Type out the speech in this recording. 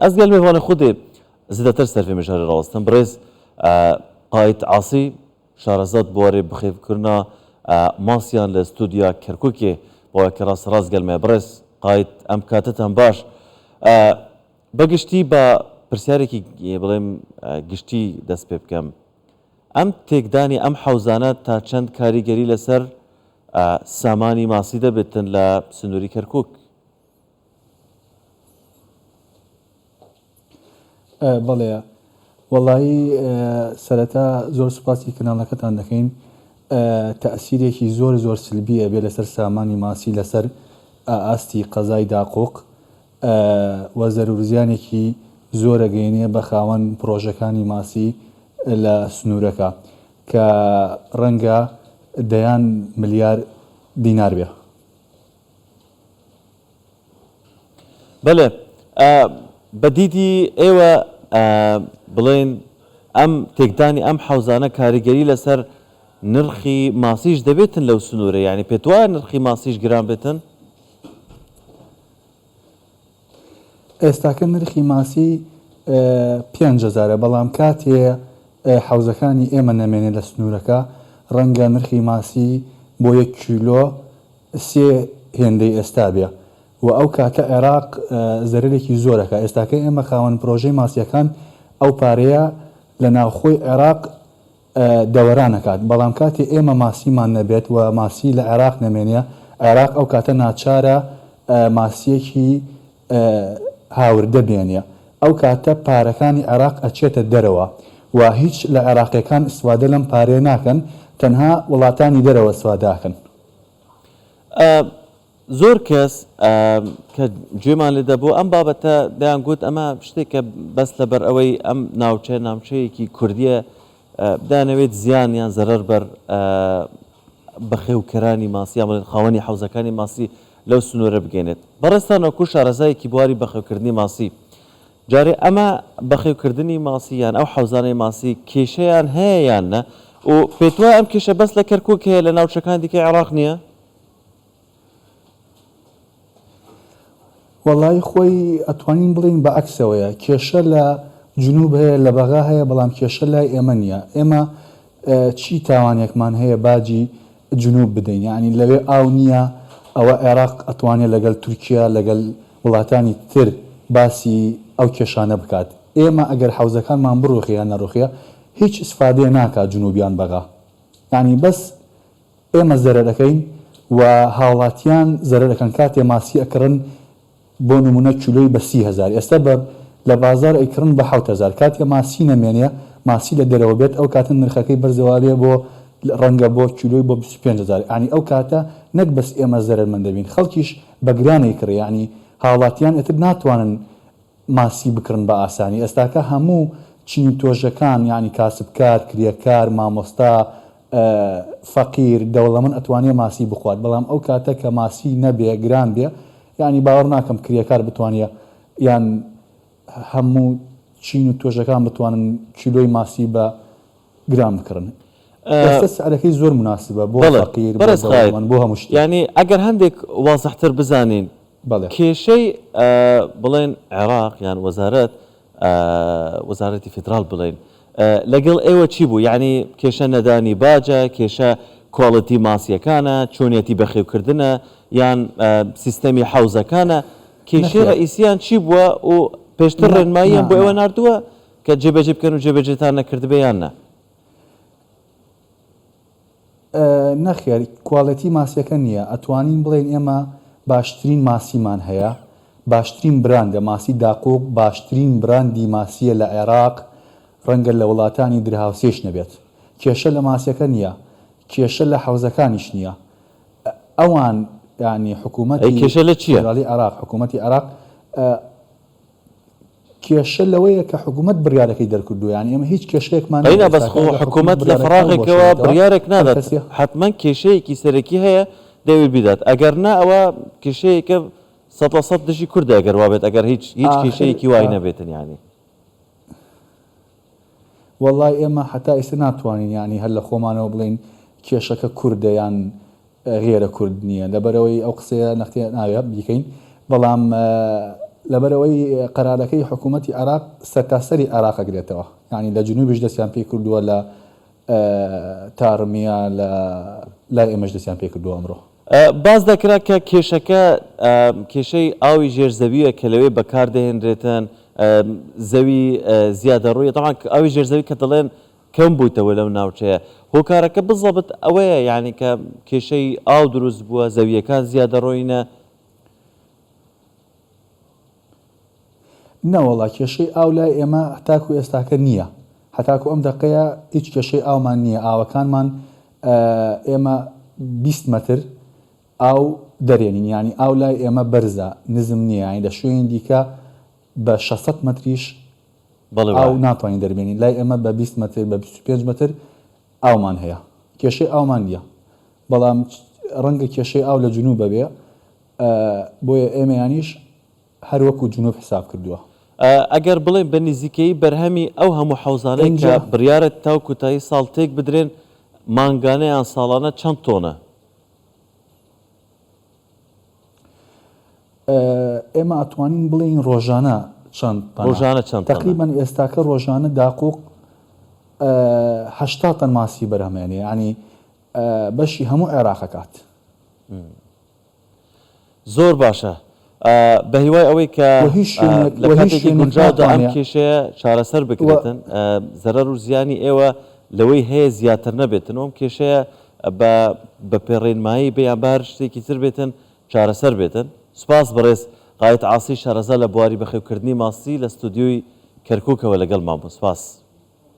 ئەز گەل مێڤانێ خودێ زێدەتر سەر ڤێ مژارێ ڕاوەستم. بڕێز قاید عاسی شارەزاد بوارێ بخێڤکرنا ماسیان لە ستودیا کەرکوکێ بەوەکە ڕاستە ڕاست گەل مەیە. بڕێز قاید ئەم کاتەتان باش. بە گشتی با پرسیارێکی بڵێم گشتی دەست پێ بکەم. ئەم تێکدانی ئەم حەوزانە تا چەند کاریگەری لەسەر سامانی ماسی دەبێتن لە سنووری کەرکوک؟ بەڵێ وەڵایی سەرەتا زۆر سوپاسی کەناڵەکەتان دەکەین تەئسیرێکی زۆر زۆر سلبی ئەبێ لەسەر سامانی ماسی لەسەر ئاستی قەزای داقوق و زەرور زیانێکی زۆر ئەگەینێ بە خاوەن پڕۆژەکانی ماسی لە سنوورەکە کە ڕەنگە دەیان ملیار دینار بێ. بەلێ بە دیدی ئێوە بڵێن ئەم تێکدانی ئەم حەوزانە کاریگەری لەسەر نرخی ماسیش دەبێتن لەو سنوورە یانی پێت وایە نرخی ماسیش گران بێتن؟ ئێستاکە نرخی ماسی پێنج هەزارە بەڵام کاتێ حەوزەکانی ئێمە نەمێنێ لە سنوورەکە ڕەنگە نرخی ماسی بۆ یەک کیلۆ سێ هێندەی ئێستا بێ و ئەو کاتە عێراق زەرەرێکی زۆر ئەکا ئێستاکە ئێمە خاوەن پرۆژەی ماسیەکان ئەو پارەیە لە ناوخۆی عێراق دەوەران ئەکات بەڵام کاتێ ئێمە ماسیمان نەبێت و ماسی لە عێراق نەمێنێ عێراق ئەو کاتە ناچارە ماسیەکی هاوردە بێنێ ئەو کاتە پارەکانی عێراق ئەچێتە دەرەوە و هیچ لە عێراقیەکان ئیستفادە لەم پارەیە ناکەن تەنها وڵاتانی دەرەوە ئیستفادە ئەکەن. زۆر کەس کە گوێمان لێ دەبوو ئەم بابەتە دەیان گوت ئەمە شتێکە بەس لەبەر ئەوەی ئەم ناوچە ناوچەیەکی کوردیە دانەوێت زیان یان زەرەر بەر بەخێوکەرانی ماسی یان بڵێن خاوەنی حەوزەکانی ماسی لەو سنوورە بگەێنێت. بەڕێزتان وەکو شارەزایەکی بواری بەخێوکردنی ماسی جارێ ئەمە بەخێوکردنی ماسی یان ئەو حەوزانەی ماسی کێشەیان هەیە یان نە و پێتوایە ئەم کێشە بەس لە کەرکوک هەیە لە ناوچەکانی دیکەی عێراق نییە؟ وەڵایی خۆی ئەتوانین بڵێین بە عەکسەوەیە کێشە لە جنوب هەیە لە بەغا هەیە بەڵام کێشە لای ئێمە نییە ئێمە چی تاوانێکمان هەیە باجی جنوب بدەین یانی لەوێ ئاو نییە ئەوە عێراق ئەتوانێ لەگەل تورکیا لەگەل وڵاتانی تر باسی ئەو کێشانە بکات ئێمە ئەگەر حەوزەکانمان بڕوخێ یان نەڕوخێ هیچ ئیسفادەیە ناکات جنوب یان بەغا یانی بەس ئێمە زەرەر ئەکەین و هاوڵاتیان زەرەر ئەکەن کاتێ ماسی ئەکڕن بۆ نمونە کیلۆی بە 30 هەزار ئێستا بە لە بازار ئەیکڕن بە 7 هەزار کاتێ ماسی نەمێنێ ماسی لە دەرەوە بێت ئەو کاتە نرخەکەی بەرزەوە ئەبێ بۆ ڕەنگە بۆ کیلۆی بۆ 25 هەزار یانی ئەو کاتە نەک بەس ئێمە زەرەرمەند دەبین خەڵکیش بە گران ئەیکڕێ یانی هاوڵاتیان ئیتر ناتوانن ماسی بکڕن بە ئاسانی ئێستاکە هەموو چین و تۆژەکان یانی کاسبکار کرێکار مامۆستا فەقیر دەوڵەمەند ئەتوانێ ماسی بخوات بەڵام ئەو کاتە کە ماسی نەبێ گران بێ یانی باوەڕ ناکەم کرێکار بتوانێ یان هەموو چین و تۆژەکان بتوانن کیلۆی ماسی بە گران بکڕن ئێستا سعرەکەی زۆر مناسبە بۆ بەڵێ فەقیر بۆ بەڕێز خالید دەوڵەمەند بۆ هەموو شتێک. یانی ئەگەر هەندێک وازحتر بزانین بەڵێ. کێشەی بڵێن عێراق یان وەزارەت وەزارەتی فیدراڵ بڵێین لەگەڵ ئێوە چی بوو یانی کێشە نەدانی باجە کێشە کواڵیتی ماسیەکانە چۆنیەتی بەخێوکردنە یان سیستەمی حەوزەکانە کێشەی نەخێر. ڕەئیسیان چی بووە و پێشتر نا ڕێنماییان نا بۆ نا. ئێوە ناردووە کە جێبەجێ بکەن و جێبەجێتان نەکردبێ یان نا؟ نەخێر کوالێتی ماسیەکە نییە ئەتوانین بڵێین ئێمە باشترین ماسیمان هەیە باشترین براندە ماسی داقوق باشترین براندی ماسیە لە عێراق ڕەنگە لە وڵاتانی درهاوسێش نەبێت کێشە لە ماسیەکە نییە کێشە لە حەوزەکانیش نییە ئەوان یانی ئەی حکوومەتی کێشە لە چییە؟ فیدراڵی عێراق حکوومەتی عێراق کێشە لەوەیە کە حکومەت بڕیارەکەی دەرکردووە یانی ئێمە هیچ کێشەیەکمان ئەی نیە نا بەس ئێستاکە خۆ ئەگەر حکومەت حکومەت لە بڕیارەکە فەراغێکەوە هەڵبوەشێنێتەوە بڕیارێک هەر نادات کەسێ حەتمەن کێشەیەکی سەرەکی هەیە دەیەوێت بیدات ئەگەر نا ئەوە کێشەیەکە 100% دژی کوردە ئەگەر وابێت ئەگەر هیچ هیچ ئاخر کێشەیەکی وای ئا نەبێتن یانی. وەڵای ئێمە هەتا ئیستا ناتوانین یانی هەر لە خۆمانەوە بڵێین کێشەکە کوردە یان غێرە کورد نییە لەبەرئەوەی ئەو قسەیە نەختێ ناوێ بیکەین بەڵام لەبەرئەوەی قەرارەکەی حکوومەتی عێراق سەرتاسەری عێراق ئەگرێتەوە یانی لە جنوبیش دەستیان پێی کردووە لە تارمیە لە لای ئێمەش دەستیان پێ کردووە ئەمڕۆ. باس دەکرا کە کێشەکە کێشەی ئاوی ژێر زەوییە کە لەوێ بەکار دەهێنرێتن زەوی زیادەڕۆیە تەبعەن ئاوی ژێر زەوی کە دەڵێن کەم بوویتەوە لەو ناوچەیە هۆکارەکە بزەبت ئەوەیە یانی کە کێشەی ئاو دروست بووە زەوییەکان زیادەڕۆیینە. نەوەڵا کێشەی ئاو لای ئێمە هەتاکو ئێستاکە نییە هەتاکو ئەم دەقەیە هیچ کێشەی ئاومان نییە ئاوەکانمان ئێمە 20 مەتر ئاو دەرێنین یانی ئاو لای ئێمە بەرزە نزم نییە یانی لە شوێنی دیکە بە 600 مەتریش بەڵێ ئاو وایە. ناتوانین دەربێنین لای ئێمە بە 20 مەتر بە 25 مەتر ئاومان هەیە کێشەی ئاومان نییە بەڵام ڕەنگە کێشەی ئاو لە جنوبە بێ بۆیە ئێمەیانیش هەر وەکو جنوب حساب کردووە. ئەگەر بڵێین بە نزیکەیی بەرهەمی ئەو هەموو حەوزانەی کە ئینجا. بڕیارە تاو کوتایی ساڵ تێک بدرێن مانگانە یان ساڵانە چەند تۆنە؟ ئێمە ئەتوانین بڵێین ڕۆژانە چەند تەنە؟ ڕۆژانە چەند تەنە؟ تەقریبەن ئێستاکە ڕۆژانە داقوق 80 تەن ماسی بەرهەمێنێ یانی بەشی هەموو عێراق ئەکات. زۆر باشە بە هیوای ئەوەی کە وە هیچ شوێنێک لە وە هیچ کاتێکی شوێنێک گونجاودا ئەم ناتوانێ کێشەیە چارەسەر وە بکرێتن زەرەر و زیانی ئێوە لەوەی هەیە زیاتر نەبێتن و ئەم کێشەیە بە بە پێ ڕێنمایی بێ یان بە هەر شتێکی تر بێتن چارەسەر بێتن. سوپاس بەڕێز قائید عاسی شارەزا لە بواری بەخێوکردنی ماسی لە ستۆدیۆی کەرکوکەوە لەگەڵمان بوون. سوپاس.